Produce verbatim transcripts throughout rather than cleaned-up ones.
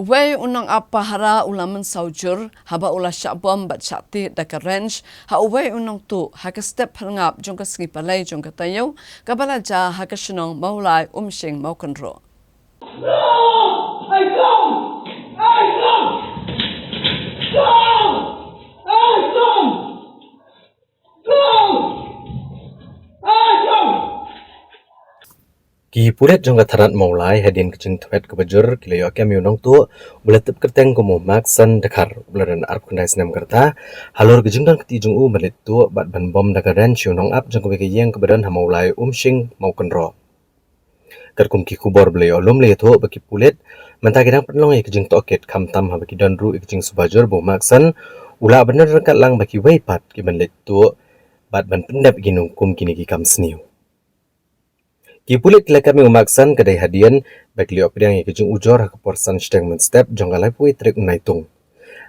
Wei u nongap pahara u la mynsaw jur haba u la shah bom bad shah tied da ka wrench ha uwei u nongtuh ha ka step pyrngap jong ka sngi Palei jong ka taïew, kaba la jia ha ka shnong Mawlai Umshing Mawkynroh. Ki pulit jong ka tharat Mawlai hadien ka jingthwet kaba jur ki la ïoh kem ïa u nongtuh uba la tip kyrteng kum u Markson Dkhar, uba la don arphew khyndai snem ka rta, halor ka jingdon kti jong u ban leit tuh bad ban bom da ka wrench ïa u nongap jong kawei ka ïing kaba don ha Mawlai Umshing Mawkynroh. Katkum ki khubor ba la ïoh lum la ïathuh ba ki pulit mynta ki dang pynlong ïa ka jingtohkit, khamtam haba ki don ruh ïa ka jingsuba jur ba u Markson u lah ban don ryngkat lang bad kiwei pat kiban leit tuh bad ban pyndep ïa ki nongkum kine ki kam sniew. Ki pulit ki la kem ïa u Markson ka dei hadien ba ki la ïoh pdiang ïa ka jingujor ha ka por san shiteng mynstep jong ka laiphew wei tarik u Naitung,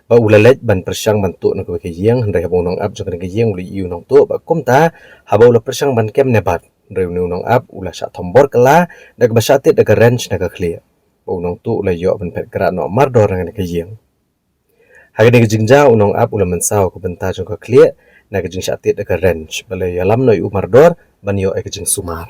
ba u la leit ban pyrshang ban tuh na kawei ka ïing, hynrei haba u nongap jong kane ka ïing u la ïohi ïa u nongtuh, bad kumta haba u la pyrshang ban kem ne bat, hynrei une u nongap u la shah thombor kylla da kaba shah tied da ka wrench na ka khlieh, bad u nongtuh u la ïoh ban phet krah noh mardor na kane ka ïing. Ha kane ka jingjia u nongap u la mynsaw ha ka bynta jong ka khlieh na ka jingshah tied da ka wrench, bad la ïalam noh ïa u mardor ban ïoh ïa ka jingsumar.